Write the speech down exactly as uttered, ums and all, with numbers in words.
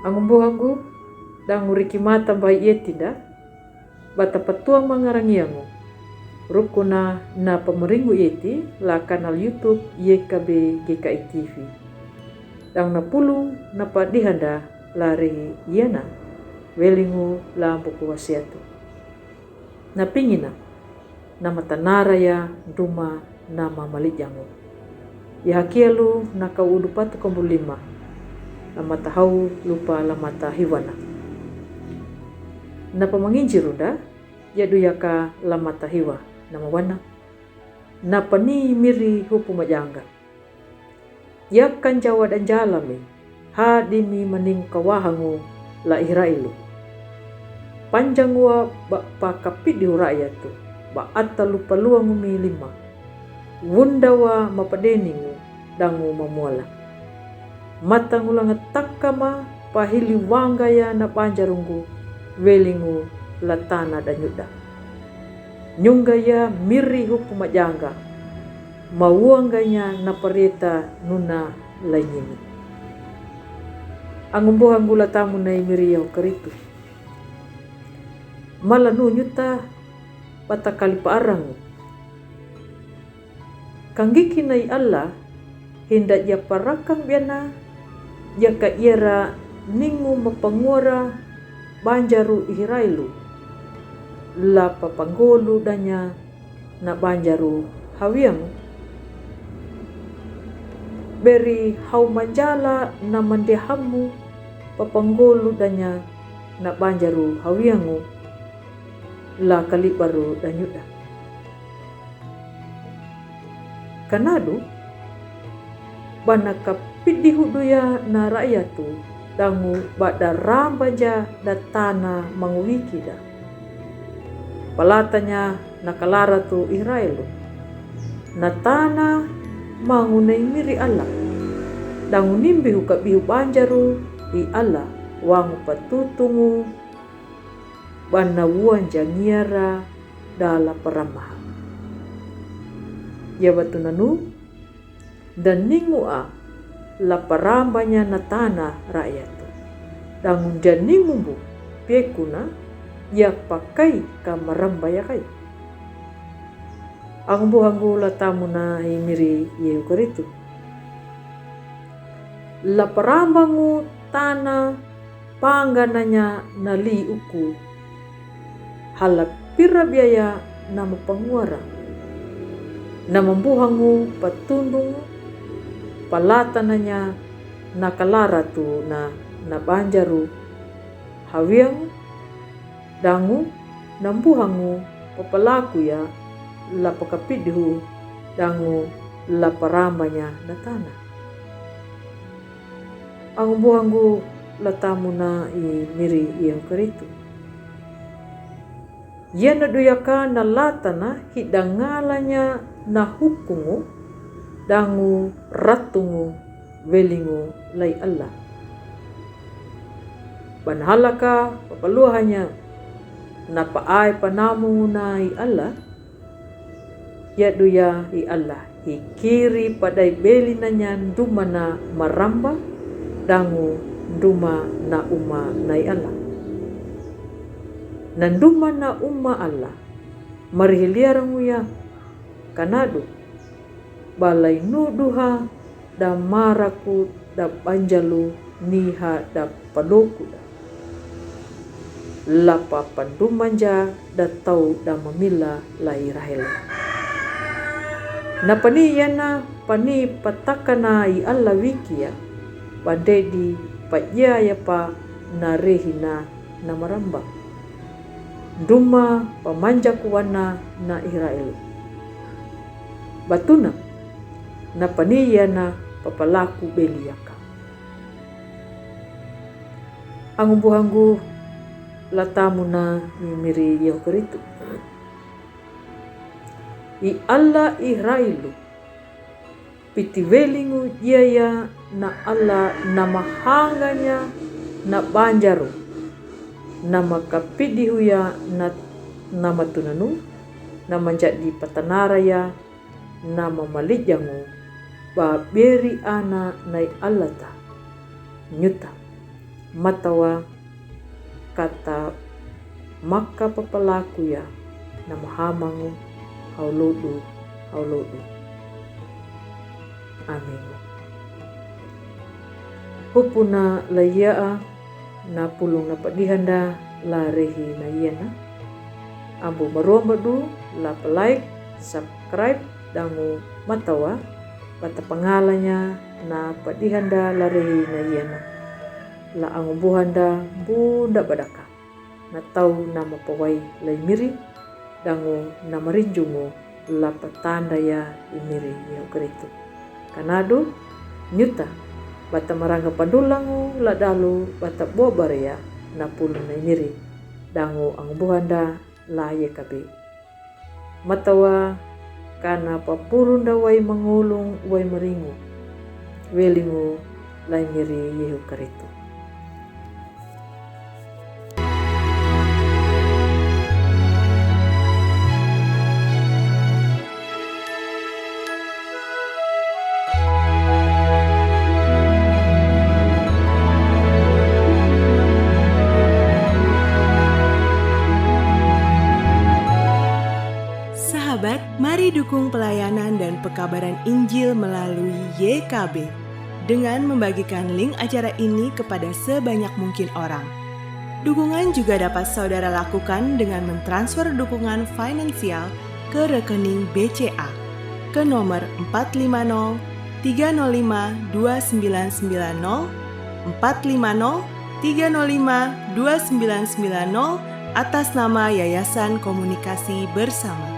Angumbuhangu, danguriki mata mbai ietinda, bata patuang mangarangiangu. Rukuna na pamaringu ieti la kanal YouTube Y K B G K I T V. Dang na pulung na padihanda la rehi iana, welingu la buku wasiatu. Na pingina, na matanara ya duma na mamalijangu. Ya hakialu na kau udu patu kombu lima, la mata hau lupa la mata hiwana. Na pamanginjirunda, ya duyaka la mata hiwa, na mawana. Na pani miri hupu majanga. Yakan jawa danjalami, ha dimi maning kawahangu la Israelu. Panjangua ba pakapidi hurayatu, ba atalu paluangu mi lima. Wundawa mapadeningu dangu mamuala. Matangulanga takama pahili wangaya na banjarungu, welingu la tana danyuda. Nyunggaya miri hupu majanga, mawuangganya na pareta nuna lainini. Angumbuhangu la tamu na imiri ya hukaritu. Mala nu nyuta batakali paarangu. Kanggiki na i Allah, hinda ya parakang biana, ya ka iara ningu mapanguara banjaru Israelu, la papanggolu danya na banjaru hawiangu. Beri hau manjala na mandehamu papanggolu danya na banjaru hawiangu, la kalibaru danyuda. Kanadu, bana kapidi huduya na rayatu dangu bada rambanja da tana manguwikida. Palatanya na kalaratu Israelu. Na tana mangunai miri Allah. Dangu nimbihu kabihu banjaru i Allah wangu patutungu bana wuanja ngiara dala paramaha. Ya batu nanu, dan ningu a la parambanya na tana rayatu. Dangu dan ningu bu pekuna ya pakai ka maramba ya kai. Angumbuhangu la tamu na imiri ya hukaritu. La parambangu tana pangananya na li uku. Hala pira biaya na mapanguara. Na mambuhangu patundungu palatananya na kalaratu na na banjaru hawiangu dangu nambuhangu papalakuya la pakapidihu dangu la parambanya na tana. Angumbuhangu la tamu na imiri ya hukaritu. Yana duyaka na latana hidangalanya na hukungu dangu ratungu welingu lai Allah. Bana halaka papaluahanya na paai panamungu na i Allah. Ya duya i Allah hikiri padai belinanya ndumana maramba dangu nduma na uma na i Allah. Na nduma na uma Allah marihiliarangu ya kanadu balai nuduha da maraku da banjalu niha da paloku da. La papandumanja da tau da mamila lai Rahel. Na pani yana pani patakana i Allah wikia pandedi pajia ya pa na rehina na maramba. Nduma pamanjaku wana na Israel. Batuna na pani yana papalaku beli yaka. Angumbuhangu la tamu na imiri ya hukaritu. I Allah Israelu piti welingu jia ya na Allah na mahanganya na banjaru na makapidihu ya na na matunanu na manjadi patanara ya na mamalijangu ba beri ana nai alata nyuta matawa kata maka papalaku ya na mahamangu hau lodu hau lodu. Amin. Hupuna la ia a na pulung na padihanda la rehi na iana. Ambu maromba du la palike, subscribe dangu matawa bata pangalanya na padihanda la rehi na iana. La angubuhanda bunda badaka na tau na mapawai lai miri dangu na marinjungu la patanda ya i miri Yehu Karitu. Kanadu nyuta bata maranga pandulangu la dalu bata bobarea na pulung na i miri dangu angubuhanda la yekabe. Matawa kana papurunda wai mangulung wai maringu welingu lai miri Yehu Karitu. Sahabat, mari dukung pelayanan dan pekabaran Injil melalui Y K B dengan membagikan link acara ini kepada sebanyak mungkin orang. Dukungan juga dapat saudara lakukan dengan mentransfer dukungan finansial ke rekening B C A ke nomor empat lima nol tiga nol lima dua sembilan sembilan nol, empat lima nol tiga nol lima dua sembilan sembilan nol, atas nama Yayasan Komunikasi Bersama.